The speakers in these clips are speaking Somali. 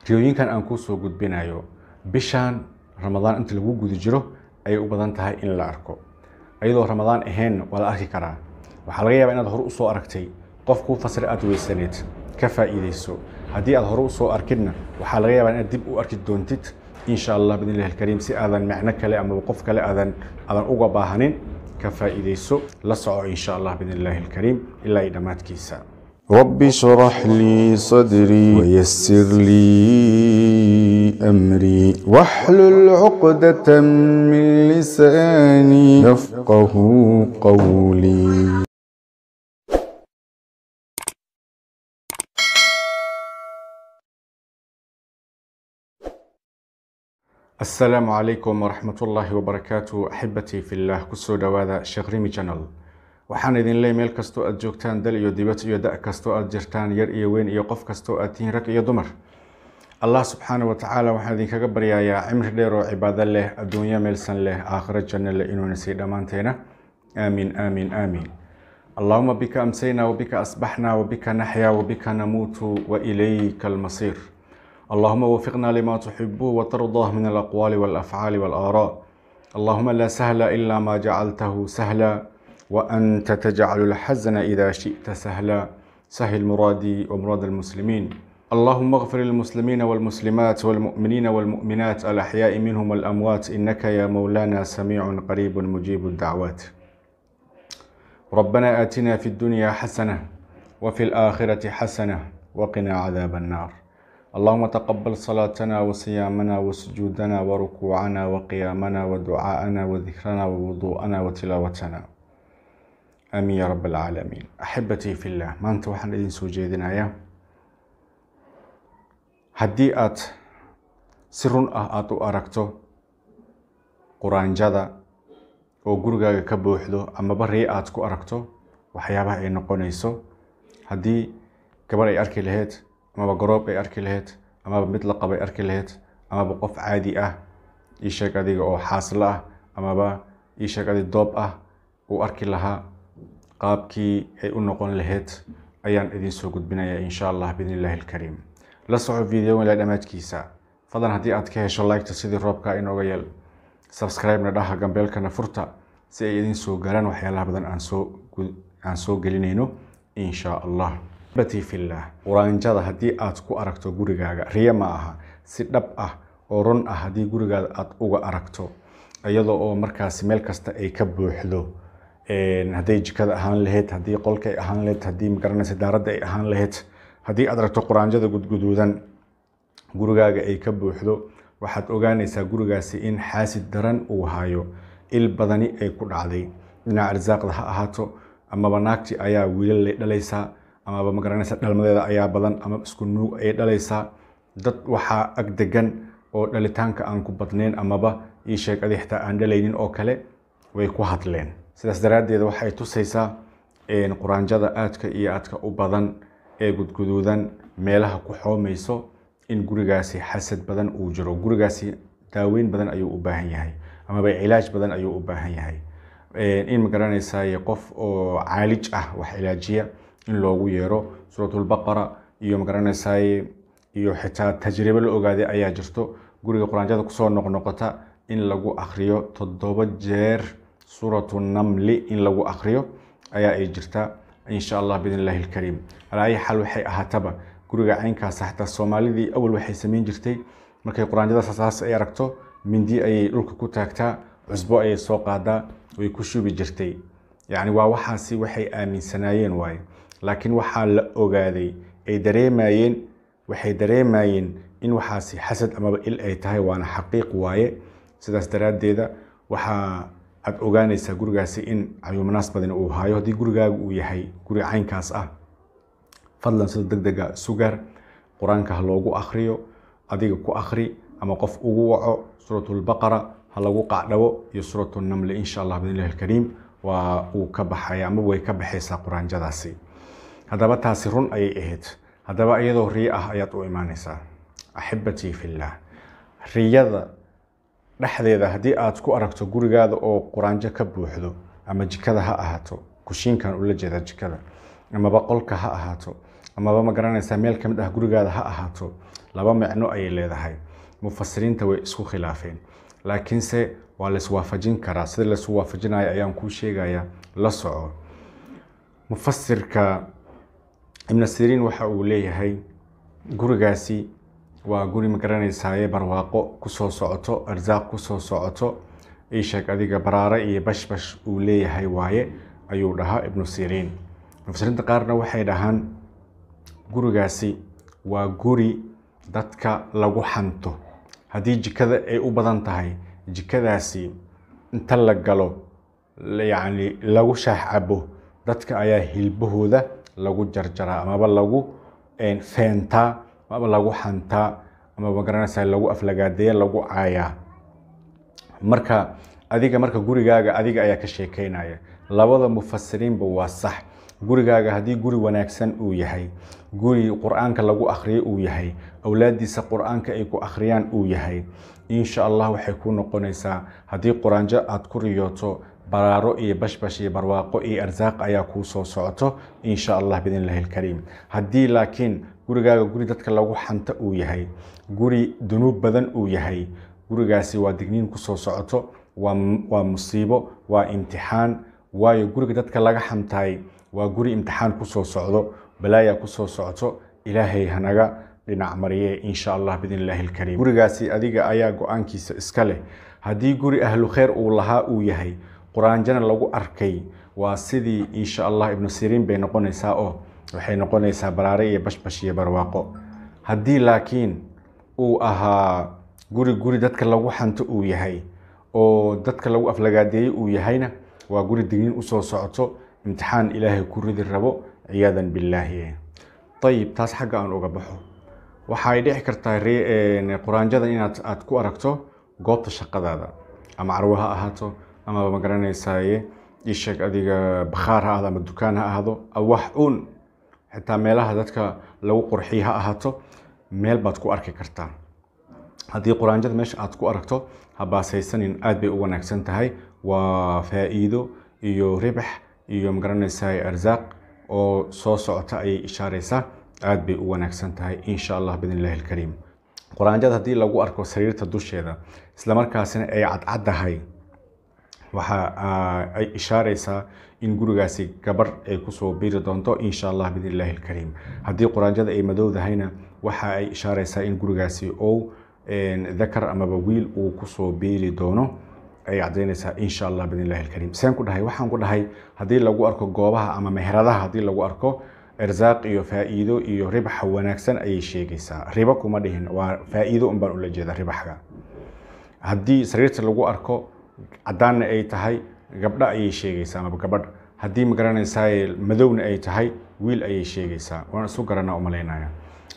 Riyooyinkan aan kuu soo gudbinayo bishaan Ramadaan inta lagu guda jiro ayay u badan tahay in la arko. Iyadoo Ramadaan ahayn waa la arki karaa. Waxaa laga yaabaa inaad hore usoo aragtay, qof kuu fasiray aad weysaneed, ka faa'iideyso. Haddii aad hore usoo arkinna, waxaa laga yaabaa inaad dib u arki doontid insha Allah biidnillahi alkariim, si aadan macno kale amaba qof kale aadan uga baahanin. Ka faa'iideyso, la soco insha Allah biidnillahi alkariim ilaa iyo dhammaadkiisa. رب اشرح لي صدري ويسر لي أمري واحلل عقدة من لساني يفقه قولي. Asalaamu calaykum waraxmatullaahi wabarakaatu, axibbatii fillah, kusoo dhowaada Sheekh Rimi Channel. Waxaan idin leey meel kastoo aad joogtaan, dal iyo dibad, iyo da' kastoo aad jirtaan, yar iyo weyn, iyo qof kastoo aad tihiin, rag iyo dumar, Allah subxaana wa tacaala waxaan idinkaga baryayaa cimri dheer oo cibaado leh, adduunyo meelsan leh, aakhiro janno leh inuuna sii dhammaanteena. Aamiin, aamiin, aamiin. Allahuma bika amsayna wabika asbaxna wabika naxya wabika namuutu wailayka almasiir. اللهم وفقنا لما تحبه وترضاه من الأقوال والأفعال والآراء. اللهم لا سهل إلا ما جعلته سهلا وأنت تجعل الحزن إذا شئت سهلا. سهل مرادي ومراد المسلمين. اللهم اغفر للمسلمين والمسلمات والمؤمنين والمؤمنات الأحياء منهم والأموات، إنك يا مولانا سميع قريب مجيب الدعوات. ربنا آتنا في الدنيا حسنة وفي الآخرة حسنة وقنا عذاب النار. اللهم تقبل صلاتنا وصيامنا وسجودنا وركوعنا وقيامنا ودعاءنا وذكرنا ووضوءنا وتلاوتنا، آمين يا رب العالمين. أحبتي في الله، maanta waxaan idin soo jeedinayaa haddii aad si run ah aada u aragto quraanjada oo gurigaaga ka buuxdo amaba riyo aad ku aragto, waxyaabaha ay noqonayso. Haddii gabar ay arki lahayd, amaba garoob ay arki lahayd, amaba mid la qaba ay arki lahayd, amaba qof caadi ah, ii sheeg adiga oo xaasla ah, amaba ii sheeg adi doob ah uu arki lahaa, qaabkii ay u noqon lahayd ayaan idin soo gudbinayaa insha Allah biidni illahi alkariim. La soco video ilaa dhammaadkiisa. Fadlan haddii aad ka hesho, like-ta sidii roobka inooga yeel, subscribe-na dhaha, gambeelkana furta si ay idin soo gaaraan waxyaalaha badan aan soo gelinayno insha Allah. Axibbatii fillah, quraanjada haddii aad ku aragto gurigaaga, riyo ma aha, si dhab ah oo run ah haddii gurigaada aad uga aragto, iyadoo oo markaasi meel kasta ay ka buuxdo, hadday jikada ahaan lahayd, haddii qolka ay ahaan lahayd, haddii magaranaysa daaradda ay ahaan lahayd, haddii aad aragto quraanjada gudguduudan gurigaaga ay ka buuxdo, waxaad ogaanaysaa gurigaasi in xaasid daran uu hayo, il badani ay ku dhacday, dhinaca arsaaqda ha ahaato, amaba naagti ayaa wiilal lay dhalaysaa, amaba magaranaysa dhalmadeeda ayaa badan, ama isku nuug ayay dhalaysaa. Dad waxaa ag degan oo dhalitaanka aan ku badnayn, amaba ii sheeg adi xitaa aan dhalaynin oo kale way ku hadleen. Sidaas daraaddeed waxay tusaysaa quraanjada aadka iyo aadka u badan ee gudguduudan meelaha ku xoomayso in gurigaasi xasad badan uu jiro. Gurigaasi daaweyn badan ayuu u baahan yahay, amaba cilaaj badan ayuu u baahan yahay, in magaranaysaay qof oo caalij ah, wax cilaajiya, in loogu yeero. Suuratulbaqara iyo magaranaysaay iyo xitaa tajribo la ogaaday ayaa jirto: guriga quraanjada kusoo noqnoqota in lagu akriyo 7 jeer suuratu Namli in lagu akriyo ayaa ay jirtaa insha Allah biidn illahi alkariim. Alaa ayi xaal, waxay ahaataba guriga caynkaas, xataa Soomaalidii awal waxay samayn jirtay, markay quraanjada saas ay aragto, mindi ayay dhulka ku taagtaa, cusbo ayay soo qaadaa, way ku shubi jirtay. Yacni waa waxaasi waxay aaminsanaayeen waaye, laakiin waxaa la ogaaday ay dareemayeen, waxay dareemayeen in waxaasi xasad amaba il ay tahay, waana xaqiiq waaye. Sidaas daraaddeeda waxaa aad ogaanaysaa gurigaasi in cayuumanaas badani uu hayo. Haddii gurigaagu uu yahay guri caynkaas ah, fadlan sida deg dega sugar Qur-aanka ha loogu akriyo, adiga ku akri ama qof ugu waco, suuratulbaqara ha lagu qacdhawo iyo suuratu Namli insha Allah biidni illahi alkariim waa uu ka baxaya ama way ka baxaysaa quraanjadaasi. Haddaba taasi run ayay ahayd. Haddaba iyadoo riyo ah ayaad u imaanaysaa. Axibatii fillah, riyada dhexdeeda haddii aad ku aragto gurigaada oo quraanjo ka buuxdo, ama jikada ha ahaato, kushiinkan ula jeeda jikada, amaba qolka ha ahaato, amaba ma garanaysaa meel ka mid ah gurigaada ha ahaato, laba micno ayay leedahay. Mufasiriinta way isku khilaafeen, laakiinse waa la iswaafajin karaa. Sida laisu waafajinayo ayaan kuu sheegaya, la soco. Mufasirka Ibn Siriin waxa uu leeyahay gurigaasi waa guri ma garanaysaaye barwaaqo kusoo socoto, arsaaq kusoo socoto, isheeg adiga baraare iyo bashbash uu leeyahay waaye, ayuu dhahaa Ibnu Siriin. Mufasiriinta qaarna waxay dhahaan gurigaasi waa guri dadka lagu xanto. Haddii jikada ay u badan tahay, jikadaasi inta la galo, yacni lagu shaah cabo, dadka ayaa hilbahooda lagu jarjaraa amaba lagu feentaa amaba lagu xantaa amaba ma garanaysaa lagu aflagaadeeya, lagu caayaa. Marka adiga marka gurigaaga adiga ayaa ka sheekeynaya. Labada mufasiriinba waa sax. Gurigaaga haddii guri wanaagsan uu yahay, guri qur-aanka lagu akhriyo uu yahay, awlaaddiisa qur-aanka ay ku akhriyaan uu yahay, insha Allah waxay ku noqonaysaa haddii quraanjo aad ku riyooto baraaro iyo bashbash iyo barwaaqo iyo arsaaq ayaa kuu soo socoto, insha Allah biidn illahi alkariim. Haddii laakiin gurigaaga guri dadka lagu xanto uu yahay, guri dunuub badan uu yahay, gurigaasi waa digniin kusoo socoto, waa musiibo, waa imtixaan. Waayo guriga dadka laga xantaay waa guri imtixaan kusoo socdo, balaaya kusoo socoto. Ilaahay hanaga dhinac mariye, insha Allah biidn illahi alkariim. Gurigaasi adiga ayaa go-aankiisa iska leh. Haddii guri ahlu kheyr uu lahaa uu yahay, quraanjana lagu arkay, waa sidii insha Allah Ibnu Siriin bay noqonaysaa, oo waxay noqonaysaa baraare iyo bashbash iyo barwaaqo. Haddii laakiin uu ahaa guri dadka lagu xanto uu yahay oo dadka lagu aflagaadeeyey uu yahayna, waa guri digniin usoo socoto, imtixaan ilaahay ku ridi rabo, ciyaadan billaahi. Ayib, taas xagga aan uga baxo. Waxay dhici kartaa quraanjada inaad aad ku aragto goobta shaqadaada, ama carwo ha ahaato, amaba ma garanaysaaye isheeg adiga bakhaar ha ahado, ama dukaan ha ahaado, wax uun xitaa meelaha dadka lagu qurxiyo ha ahaato, meel baad ku arki kartaa. Haddii quraanjada meesha aad ku aragto, ha baasaysanin, aad bay u wanaagsan tahay. Waa faa'iido iyo ribax iyo ma garanaysaa arsaaq oo soo socota ayay ishaaraysaa. Aad bay u wanaagsan tahay, insha Allah biidn illahi alkariim. Quraanjada haddii lagu arko sariirta dusheeda, islamarkaasina ay cadcaddahay, waxa ay ishaaraysaa in gurigaasi gabar ay kusoo biiri doonto, insha Allah biidn illahi alkariim. Haddii quraanjada ay madowdahayna, waxa ay ishaaraysaa in gurigaasi ou dakar amaba wiil uu kusoo biiri doono ay caddaynaysaa, insha Allah biidn illahi alkariim. Seen ku dhahay? Waxaan ku dhahay haddii lagu arko goobaha ama meheradaha, haddii lagu arko irsaaq iyo faa'iido iyo ribaxa wanaagsan ayay sheegaysaa. Ribo kuma dhihin, waa faa'iido un baan ula jeeda ribaxga. Haddii sariirta lagu arko, caddaanna ay tahay, gabdho ayay sheegaysaa amaba gabadh. Haddii ma garanaysaa madowna ay tahay, wiil ayay sheegaysaa. Waan isu garanaa umalaynaya.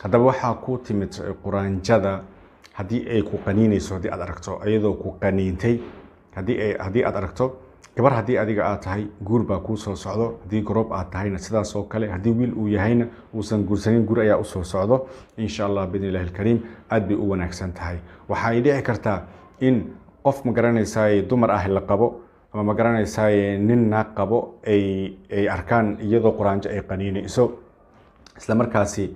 Haddaba waxaa ku timid quraanjada haddii ay ku qaniinayso, haddii aad aragto iyadoo ku qaniintay, haddii aad aragto gabar, haddii adiga aad tahay guur baa kuu soo socdo. Haddii garoob aad tahayna sidaas oo kale. Haddii wiil uu yahayna uusan guursanin, guur ayaa usoo socdo, insha Allah biidn illahi alkariim. Aad bay u wanaagsan tahay. Waxa ay dhici kartaa in qof ma garanaysaay dumar ah la qabo ama ma garanaysaay nin naag qabo ay arkaan iyadoo quraanjo ay qaniinayso. Isla markaasi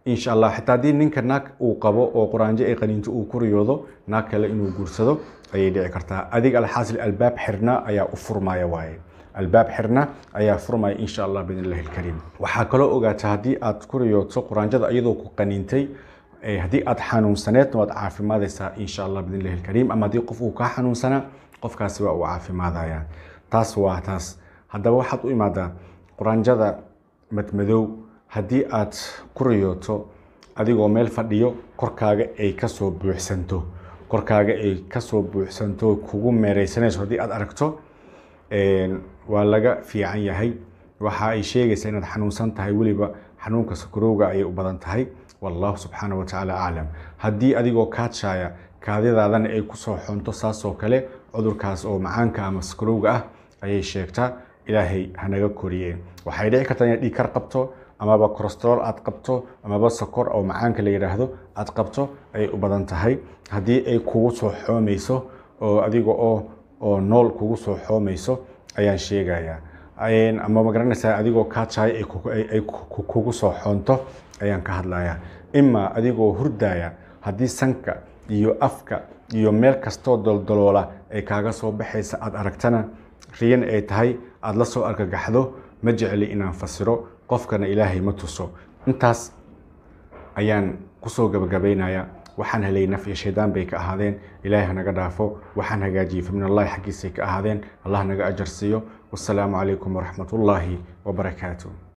insha Allah xitaa haddii ninka naag uu qabo oo quraanjo ay qaniinto uu ku riyoodo, naag kale inuu guursado ayay dhici kartaa. Adiga alxaasil albaab xirna ayaa u furmaya waaye, albaab xirna ayaa furmaya, insha Allah biidn illahi alkariim. Waxaa kaloo ogaata haddii aad ku riyooto quraanjada iyadoo ku qaniintay, haddii aad xanuunsaneedna waad caafimaadaysaa, insha Allah biidn illahi alkariim. Ama haddii qof uu kaa xanuunsanaa, qofkaasi waa uu caafimaadaya. Taas waa taas. Haddaba waxaad u imaadaa quraanjada madmadow. Haddii aad ku riyooto adigoo meel fadhiyo, korkaaga ay kasoo buuxsanto, korkaaga ay kasoo buuxsanto, kugu meereysanayso, haddii aad aragto, waa laga fiican yahay. Waxa ay sheegaysaa inaad xanuunsan tahay, weliba xanuunka sokorowga ayay u badan tahay, wallahu subxaana wa tacaala aclam. Haddii adigoo kaadshaya kaadidaadana ay kusoo xunto, saasoo kale cudurkaas oo macaanka ama sokorowga ah ayay sheegtaa, ilaahay hanaga koriye. Waxay dhici kartaa inaad dhiig kar qabto amaba cholesterol aad qabto amaba sokor oo macaanka la yidhaahdo aad qabto ayay u badan tahay. Haddii ay kugu soo xoomayso oo adiga oo nool kugu soo xoomayso ayaan sheegayaa. Ama magaranaysaa adigoo kaajaay ay kugu soo xoonto ayaan ka hadlayaa. Imaa adigoo hurdaaya haddii sanka iyo afka iyo meel kastoo doldoloola ay kaaga soo baxaysa aada aragtana, riyan ay tahay aada la soo argagaxdo, ma jecli inaan fasiro, qofkana Ilaahay ma tuso. Intaas ayaan kusoo gabagabaynaya. Waxaan helay naf iyo shaydaan bay ka ahaadeen, Ilaahay hanaga dhaafo. Waxaan hagaajiyey fa min Allahi xaggiisay ka ahaadeen, Allah naga ajar siiyo. Wassalaamu calaykum waraxmatullaahi wabarakaatu.